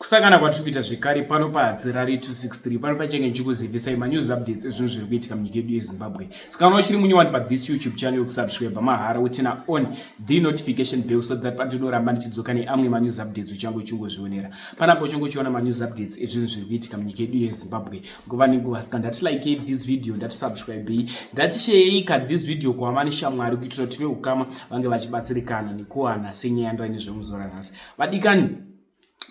Kusangana kwatiri kuita zvekare pano paHatirari 263 pano pachange ndichikuzivisai manews updates ezvinhu zviri kuitika munyika yedu yeZimbabwe. Saka kana uchiri munyowani pathis YouTube channel yokusubscribe mahara woturn on the notification bell so that pandinoramba ndichidzoka neamwe manews updates uchange uchingozvionera. Panapa uchange uchiona manews updates ezvinhu zviri kuitika munyika yedu yeZimbabwe nguva nenguva. Saka ndati like this video, ndati subscribe, ndati share ka this video kuhama neshamwari kuitira kuti veukama vange vachibatsirikana nekuwana senyaya ndoine zvemuzora nhasi. Vadikani,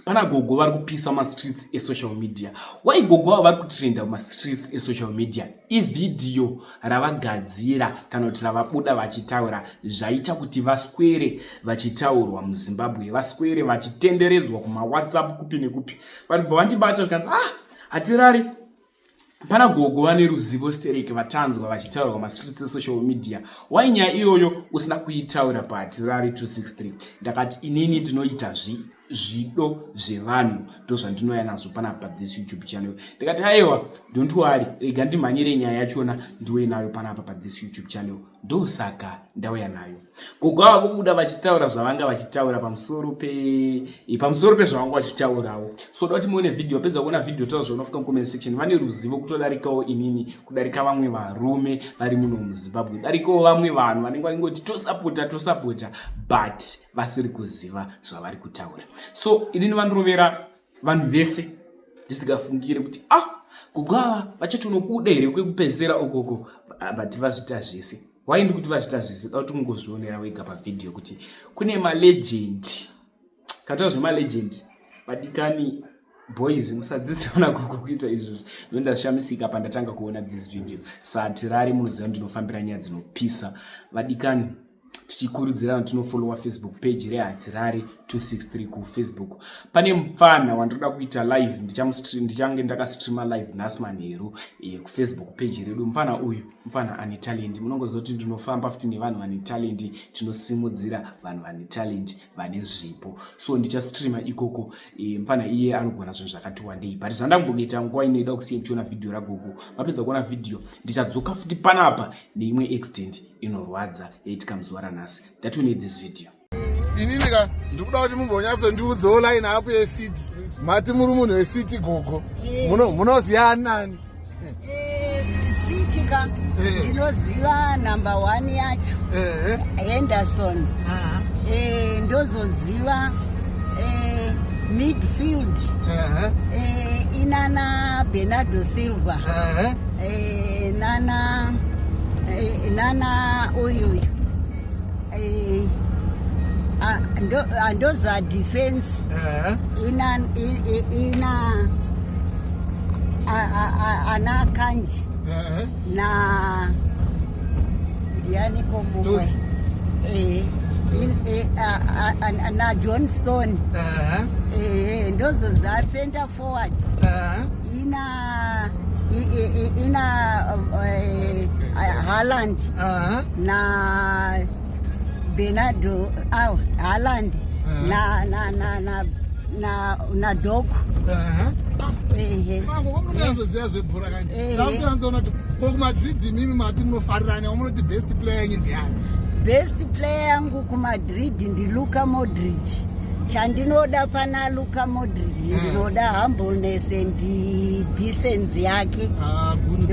pana gogo vari kupisa mastreets esocial media. Why gogo ava vari kutrenda mumastreets esocial media? Ivhidhiyo ravagadzira kana kuti ravabuda vachitaura zvaita kuti vaswere vachitaurwa muZimbabwe, vaswere vachitenderedzwa kumawhatsapp kupi nekupi. Vanhu bva vandibata zvikanzi, ah, Hatirari, pana gogo vane ruzivo stereki vatanzwa vachitaurwa mastreets esocial media. Why nyaya iyoyo usina kuitaura paHatirari 263? Ndakati inini ndinoita zvido zvevanhu, ndozvandinouya nazvo panapa pathis YouTube channel. Ndikati aiwa, don't worry, rega ndimhanyire nyaya yachona ndiuye nayo panapa pathis YouTube channel. Ndosaka ndauya nayo. Gogo ava vobuda vachitaura zvavanga vachitaura pamusoro pe pamusoro pezvavanga vachitaurawo. So da kuti muone vhidhiyo, apedza kuona vhidhiyo taura zvaunofika mucomment section. Vane ruzivo kutodarikawo inini, kudarika vamwe varume vari muno muZimbabwe, kudarikawo vamwe vanhu vanenge vachingoti tosapota tosapota but vasiri kuziva zvavari kutaura. So inini vandirovera vanhu vese ndisingafungire kuti ah, gogo ava vachatonobuda here kwekupedzisira ukoko, but vazvita zvese. Why ndikuti vazvita zvese? Da kuti ungozvionera wega pavhidhiyo kuti kune malegend. Kataura zvemalegend, vadikani boys, musadzidzana gogo kuita izvozvo. Ndondashamisika pandatanga kuona this video. SaHatirari munoziva ndinofambira nyaya dzinopisa. Vadikani, tichikurudzirana tinofollowa Facebook page reHatirari 263 kuFacebook. Pane mupfana wandinoda kuita live, ndichange ndakastreama live nhasi manheru kuFacebook page redu. Mupfana uyu mupfana ane talent. Munongozoti ndinofamba futi nevanhu vane talent, tinosimudzira vanhu vane talent, vane zvipo. So ndichastreama ikoko. Mupfana iye anogona zvinhu zvakati wandei, but zvandambokuita nguva inoida kusiya muchiona vhidhiyo ragogo. Mapedza kuona vhidhiyo, ndichadzoka futi panapa neimwe accident inorwadza yaitika muzuva ranhasi. That we need this video. Inini ka ndikuda kuti mumbonyatsondiudzewo line up yeCity. Mati muri munhu weCity, gogo, munoziva nani? City ka, ndinoziva number one yacho Henderson, ndozoziva midfield inana Bernardo Silva, nana uyuyu, ndoza defense ina ana Kanji na ndianiko mumwe, na John Stone. Ndozoza center forward ina Haaland na Bernardo, oh, Haaland na Doku. Ehe. Munonyanzoziva zvebhora kani. Ndakutoyanzoona kuti ko kuMadrid imimi mati munofarirana, wamunoti best player yenyu ndiani? Best player yangu kuMadrid ndiLuka Modric. Chandinoda pana Luka Modric, ndinoda humbleness and decency yake. Ah, good.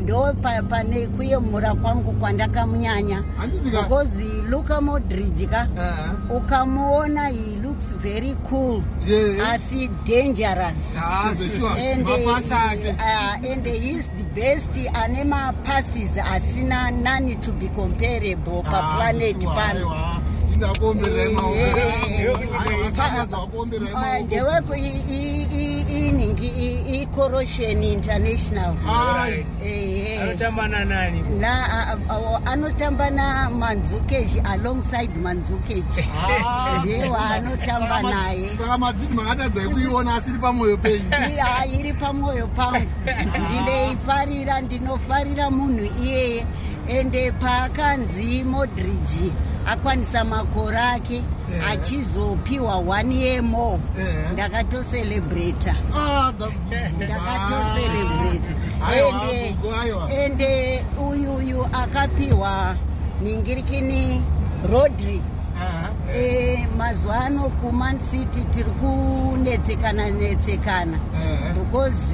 Ndo pane kuyemura kwangu kwandakamunyanya. Handiti ka? Because Luka Modric ka, ukamuona he looks very cool, asi dangerous. Ah, zvesure. And, Mapasi ake. And he is the best, ane mapasses asina none to be comparable paplanet Ah, pano. aiwa. Indakuomberai maoko. Aiwa, samazokuomberai maoko. Ndeweku iningi iCroatian international. Ehe. Anotamba nanani? Na anotamba naMandzukic, alongside Mandzukic. Ndiye waanotamba naye. Saka Madrid makatadzai kuiona asiri pamwoyo penyu? Iya, iri pamwoyo pangu, ndineifarira, ndinofarira munhu iyeye. Ende paakanzi Modric akwanisa makore ake achizopiwa one year more, ndakatocelebrata. Ah, that's good. Ndakatocelebrata. Aiwa, Ende gogo, aiwa. Ende uyuyu akapiwa ningirikini, Rodri. Mazuva ano kuMan City tiri kunetsekana netsekana because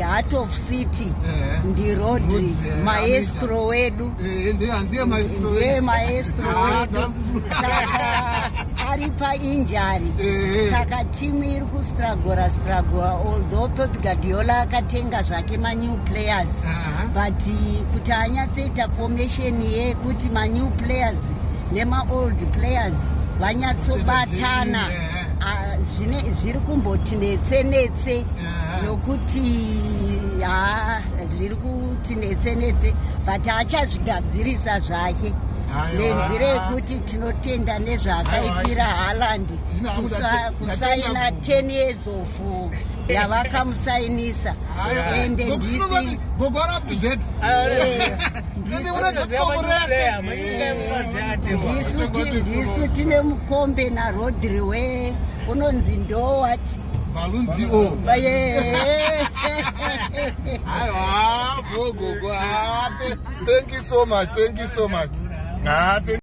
heart of City ndiRodri, Rodri, maestro wedu. Ndiye maestro. Ndiye maestro Ah, wedu. that's true. Saka ari painjury, saka timu iri kustruggle struggle, although Pep Guardiola akatenga zvake manew players, but kuti anyatsoita formation yekuti manew players nemaold players vanyatsobatana, zviri kumboti netse netse, nokuti ha, zviri kuti netse netse, but achazvigadzirisa zvake nenzira yekuti tinotenda nezvaakaitira Haaland, Ina, kusaina ndatenda. 10 years of yavakamusainisa. Ende ndisi Gogo ari up to date. Ende unadzoka rese. Ndisu tine mukombe naRodri we unonzi ndowati? Ballon d'Or. Aiwa, gogo, thank you so much, thank you so much. Ah, thank